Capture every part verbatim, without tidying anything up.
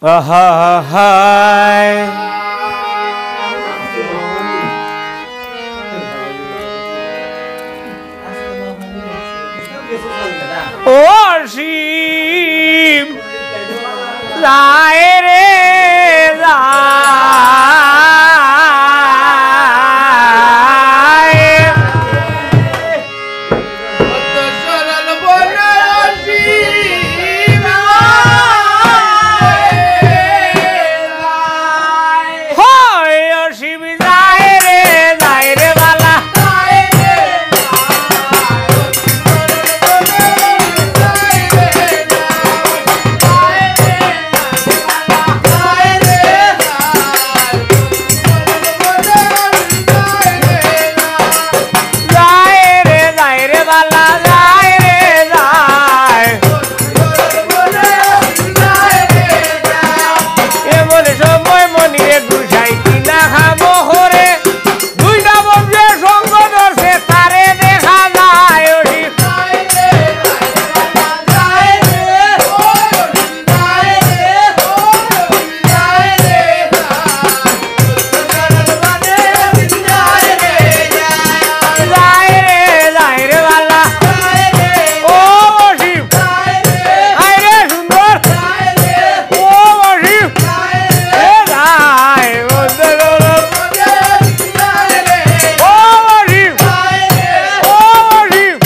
আহাহায়। ও শিব, যায় রে, যায়। হয় ও শিব, যায় রে, যায় রে বালা। যায় রে, যায় রে বালা, যায় রে, যায়। এমন সময় মনিরে গুসাই কিনা খামো হরে, দুইটা বন্ধুয়ে সঙ্গ ধরছে, তারে দেখা যায় ওরে। যায় রে, যায় রে বালা। ও শিব। আয় রে সুন্দর। ও শিব। এ যায়, ও শিব। ও শিব। ও শিব।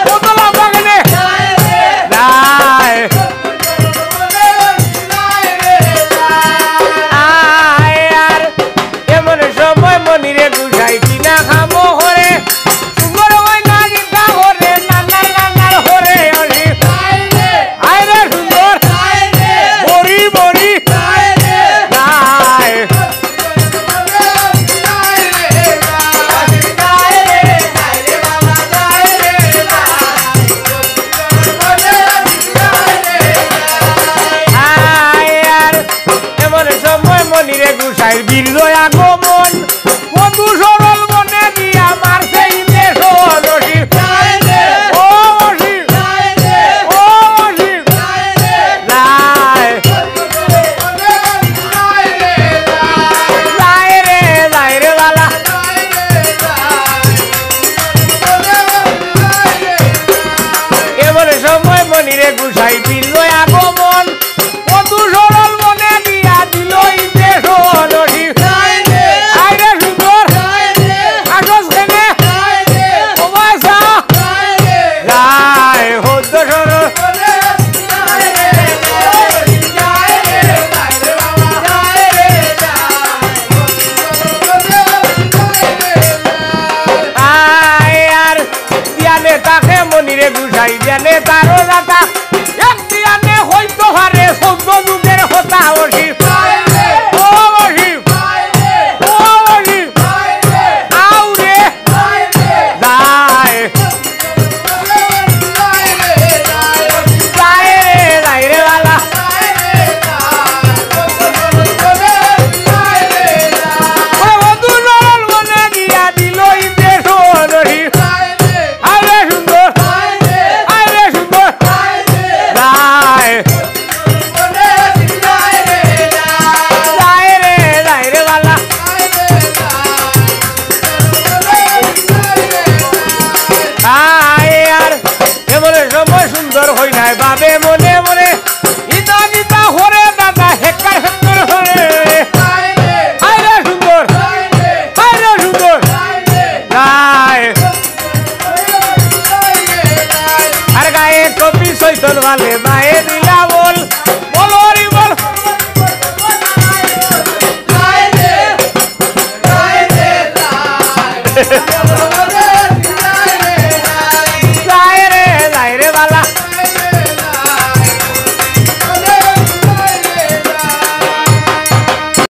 কত লাম্বা কেনে? যায়। আয় আর এমন সময় মনিরে গুসাই কিনা খামো হরে, সুন্দর ওই নাগিটা হরে, নানার নানার হরে হরে। আয় রে সুন্দর, বড়ি বড়ি, যায়। আয় আর এমন সময় মনিরে গুসাইর বীর্য আগমন, মধু সরল মনে দিয়া মারছে ইন্দে সরল শিব। ও শিব, ও শিব, যায়। যায় রে, যায় রে বালা। এমন সময় মনিরে গুসাই দিল আগমন, মধু সরল মনে দিয়া দিল ইন্দে সরল শিব। আয় রে সুন্দর, আসস কেনে? ও বাসা। যায়, হদ্দ সরল। আয় আর ধ্যানে থাকে মনিরে গুসাই, ধ্যানে তারও দাতা। এক ধ্যানে হইতো পারে চৌদ্দ যুগের কথা, ও শিব। ও শিব। ও শিব। আউরে। যায়। যায় রে, যায় রে বালা। ওরে বন্ধু নরল মনে দিয়া দিল ইন্দে সরল শিব। আরে সুন্দর, আরে সুন্দর। যায়। যায় রে, যায় রে বালা। আয় আর এমন সময় সুন্দর হই নাই বাবে মনে মনে। ইতা নিতা হরে দাদা হেক্কার হেক্কার হরে। আরে সুন্দর, আরে সুন্দর। যায়। আর গায়ে টুপি চৈতন ভালে, মায়ে